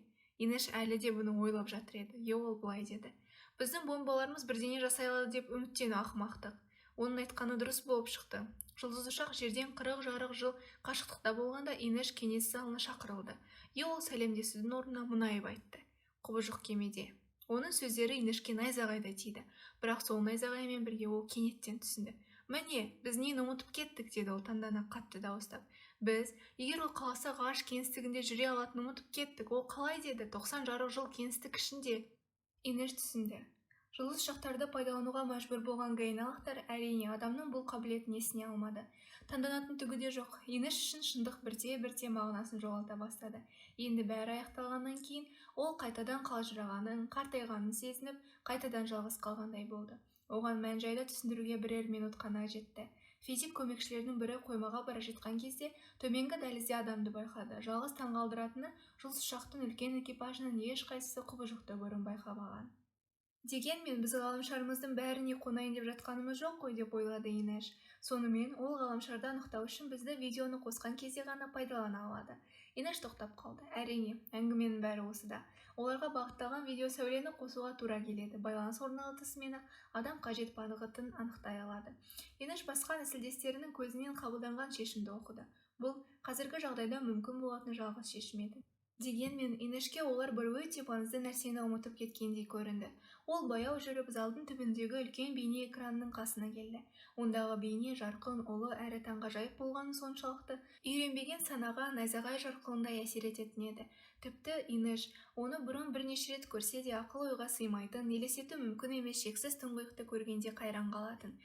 Инеш әлі де бұны ойлап жатыр еді. Йоал былай деді. Біздің бомбаларымыз бірдеңе жасай алады деп үміттену ақымақтық. Оның айтқаны дұрыс болып шықты. Жұлдыз ұшақ жерден 40 жарық жыл қашықтықта болғанда Инеш кеңес залына шақырылды. Йоал сәлемдесудің орнына мұнайып айтты. Құбыжық кемеде. Оның сөздері Инешке найзағайдай тиді. Бірақ сол найзағаймен бірге ол кенеттен түсінді. Міне, біз нені ұмытып кеттік, деді ол таңдана қатты дауыстап. Біз, егер ол қаласа ғарыш кеңістігінде жүре алатынын ұмытып кеттік. Ол қалай деді? 90 жарық жыл кеңістік ішінде. Инеш түсінді. Жұлдыз ұшақтарды пайдалануға мәжбүр болған гайналықтар әрине адамның бұл қабілетін есіне алмады. Таңданатын түгі де жоқ. Инеш үшін шындық бірте-бірте мағынасын жоғалта бастады. Енді бәрі аяқталғаннан кейін ол қайтадан қалжырағанын, қартайғанын сезініп, қайтадан жалғыз қалғандай болды. Оған мән-жайды түсіндіруге бірер минут қана жетті. Физик көмекшілерінің бірі қоймаға бара жатқан кезде төменгі дәлізде адамды байқады. Жалғыз таңғалдыратыны, жұлдыз ұшақтың үлкен экипажының ешқайсысы құбыжықты бұрын байқамаған. Дегенмен біз ғаламшарымыздың бәріне қонайын деп жатқанымыз жоқ қой, деп ойлады Инеш. Сонымен ол ғаламшарды анықтау үшін бізді видеоны қосқан кезде ғана пайдалана алады. Инеш тоқтап қалды. Әрине, әңгіменің бәрі осыда. Оларға бағытталған видео сәулені қосуға тура келеді. Байланыс орнатылысымен адам қажет бағытын анықтай алады. Инеш басқа нәсілдестерінің көзінен қабылданған шешімді оқыды. Бұл қазіргі жағдайда мүмкін болатын жалғыз шешім еді. Дегенмен Инешке олар бір өте маңызды нәрсені ұмытып кеткендей көрінді. Ол баяу жүріп залдың түбіндегі үлкен бейне экранының қасына келді. Ондағы бейне жарқын, ұлы әрі таңғажайып болғаны соншалықты үйренбеген санаға найзағай жарқылындай әсер ететін еді. Тіпті Инеш оны бұрын бірнеше рет көрсе де ақыл ойға сыймайтын, елестету мүмкін емес шексіз тұңғиықты көргенде қайран қалатын.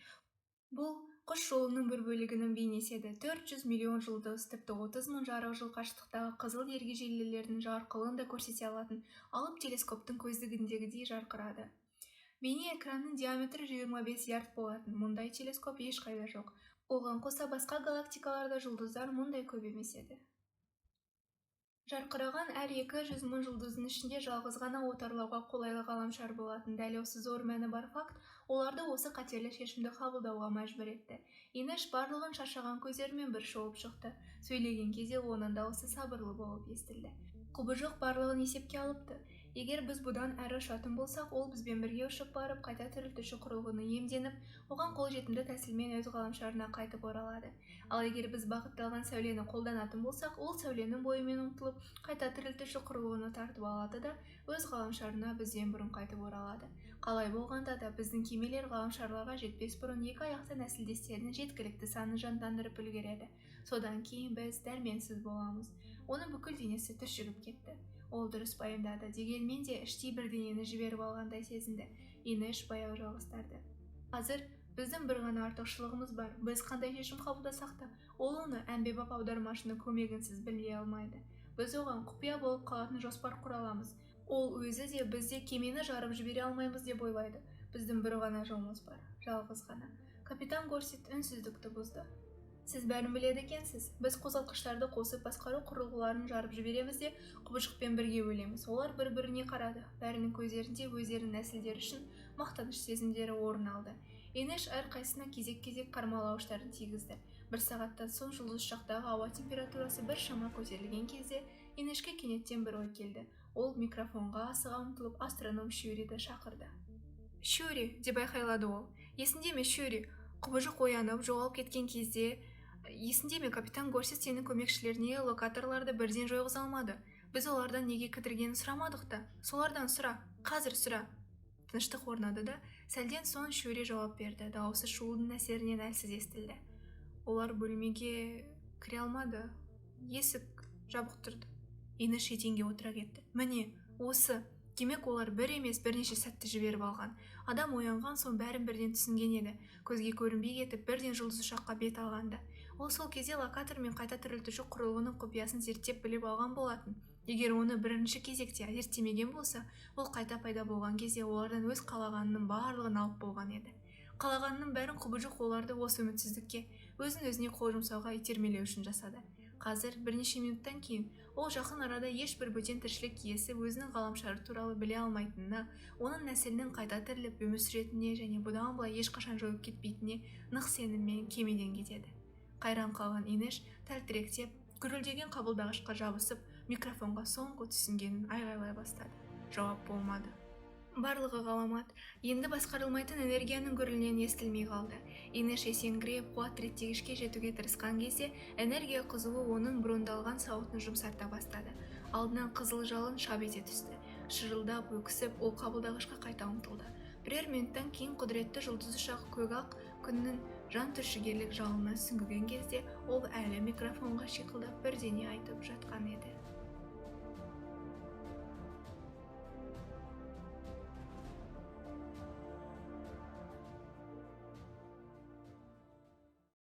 Бұл құс жолының бір бөлігінің бейнесі еді. 400 миллион жұлдыз, тіпті 30 мың жарық жыл қашықтықтағы қызыл ергежейлілердің жарқылын да көрсете алатын алып телескоптың көздігіндегідей жарқырады. Бейне экранның диаметрі 25 ярд болатын. Мұндай телескоп ешқайда жоқ. Оған қоса басқа галактикаларда жұлдыздар мұндай көп емес еді. Жарқыраған әр 200 мың жұлдыздың ішінде жалғыз ғана отарлауға қолайлы ғаламшар болатын. Дәл осы зор мәні бар факт оларды осы қатерлі шешімді қабылдауға мәжбүр етті. Инеш барлығын шаршаған көздерімен бір шолып шықты. Сөйлеген кезде оның дауысы сабырлы болып естілді. Құбыжық барлығын есепке алыпты. Егер біз бұдан әрі ұшатын болсақ, ол бізбен бірге ұшып барып, қайта тірілтуші құрылғыны иемденіп, оған қолжетімді тәсілмен өз ғаламшарына қайтып оралады. Ал егер біз бағытталған сәулені қолданатын болсақ, ол сәуленің бойымен ұмтылып, қайта тірілтуші құрылғыны тартып алады да, өз ғаламшарына бізден бұрын қайтып оралады. Қалай болғанда да біздің кемелер ғаламшарларға жетпес бұрын екі аяқты нәсілдестерінің жеткілікті санын жандандырып үлгереді. Содан кейін біз дәрменсіз боламыз. Оның бүкіл денесі түршігіп кетті. Ол дұрыс пайымдады, дегенмен де іштей бірдеңені жіберіп алғандай сезінді. Инеш баяу жалғастырды. Қазір біздің бір ғана артықшылығымыз бар. Біз қандай шешім қабылдасақ та, ол оны әмбебап аудармашының көмегінсіз біле алмайды. Біз оған құпия болып қалатын жоспар құра аламыз. Ол өзі де біз де кемені жарып жібере алмаймыз деп ойлайды. Біздің бір ғана жолымыз бар, жалғыз ғана. Капитан Горсит үнсіздікті бұзды. Сіз бәрін біледі екенсіз. Біз қозғалтқыштарды қосып басқару құрылғыларын жарып жібереміз де құбыжықпен бірге өлеміз. Олар бір-біріне қарады. Бәрінің көздерінде өздерінің нәсілдері үшін мақтаныш сезімдері орын алды. Инеш әрқайсысына кезек-кезек қармалауыштарын тигізді. Бір сағаттан соң жұлдыз ұшақтағы ауа температурасы біршама көтерілген кезде Инешке кенеттен бір ой келді. Ол микрофонға асыға ұмтылып астроном Шюриді шақырды. Шюри, деп айқайлады ол. Есіңде ме, Шюри? Құбыжық оянып, жоғалып кеткен кезде есіңде ме, капитан Горсит сенің көмекшілеріне локаторларды бірден жойғыза алмады. Біз олардан неге кідіргенін сұрамадық та. Солардан сұра, қазір сұра. Тыныштық орнады да, сәлден соң Шөре жауап берді. Дауысы шуылдың әсерінен әлсіз естілді. Олар бөлмеге кіре алмады. Есік жабық тұрды. Инеш еденге отыра кетті. Міне, осы. Демек, олар бір емес, бірнеше сәтті жіберіп алған. Адам оянған соң бәрін бірден түсінген еді. Көзге көрінбей кетіп, бірден жұлдыз ұшаққа бет алғанды. Ол сол кезде локатор мен қайта тірілтуші құрылғының құпиясын зерттеп біліп алған болатын. Егер оны бірінші кезекте зерттемеген болса, ол қайта пайда болған кезде олардан өз қалағанының барлығын алып болған еді. Қалағанының бәрін құбыжық оларды осы үмітсіздікке, өзін өзіне қол жұмсауға итермелеу үшін жасады. Қазір бірнеше минуттан кейін ол жақын арада ешбір бөтен тіршілік иесі өзінің ғаламшары туралы біле алмайтынына, оның нәсілінің қайта тіріліп өмір сүретініне және бұдан былай ешқашан жойылып кетпейтініне нық сеніммен кемеден кетеді. Қайран қалған Инеш тәлтіректеп, гүрілдеген қабылдағышқа жабысып, микрофонға соңғы түсінгенін айғайлай бастады. Жауап болмады. Барлығы ғаламат. Енді басқарылмайтын энергияның гүрілінен естілмей қалды. Инеш есеңгіреп, қуат реттегішке жетуге тырысқан кезде энергия қызуы оның брондалған сауытын жұмсарта бастады. Алдынан қызыл жалын шап ете түсті. Шырылдап, өксіп, ол қабылдағышқа қайта ұмтылды. Бірер минуттан кейін құдіретті жұлдыз ұшақ көк ақ күннің жан түршігерлік жалынына сүңгіген кезде ол әлі микрофонға шиқылдап бірдеңе айтып жатқан еді.